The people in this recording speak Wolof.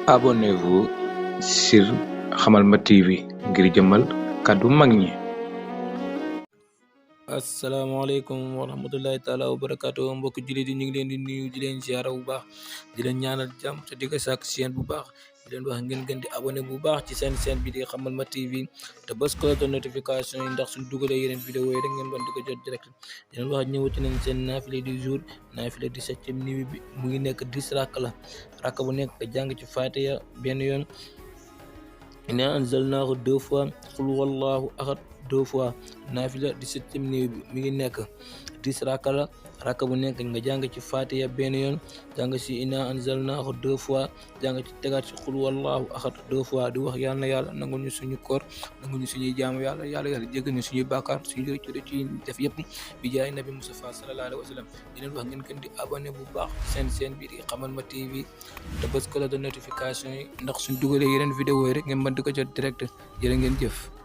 Abonnez-vous sur Hamalma TV ngir jëmmal kàddu mag ñi. asalaamaaleykum wa rahmatullahi taala wa barakaatu mbokki jullit yi ñu ngi leen di nuyu di leen ziara bu baax di leen ñaanal jàmm te di ko sàkk seen bu baax di leen wax ngeen gën di abonné bu baax ci seen bi di Hamalma TV te bës ko la notification yi ndax suñ dugalee yeneen vidéo yi rek ngeen mën di ko jot direct di leen wax ñëwati nañ seen naafile du jour naafile di 7e nuit bi mu ngi nekk 10 rakk bu nekk nga jàng ci Fatiha benn yoon inna anzalnaahu 2 fois qul wallahu ahad 2 fois naafila 17e nuit bi mi ngi nekk 10 rakka bu nekk nga jàng ci Fatiha benn yoon jàng ci inna anzalnaahu 2 fois jàng ci tegaat ci qul wallahu ahad 2 fois di wax yàlla na yàlla nangul ñu suñu koor nangul ñu suñuy jaamu yàlla jéggal ñu suñuy bàkkaar suñu rëcc ci def yëpp bi jaay nabi Mustafa sallallahu alayhi wa sallam di leen wax ngeen gën di abonné bu baax seen bi di Hamalma TV te bës ko la de notification yi ndax suñ dugalee yeneen vidéo yi rek ngeen mën di ko jot direct jërë ngeen jëf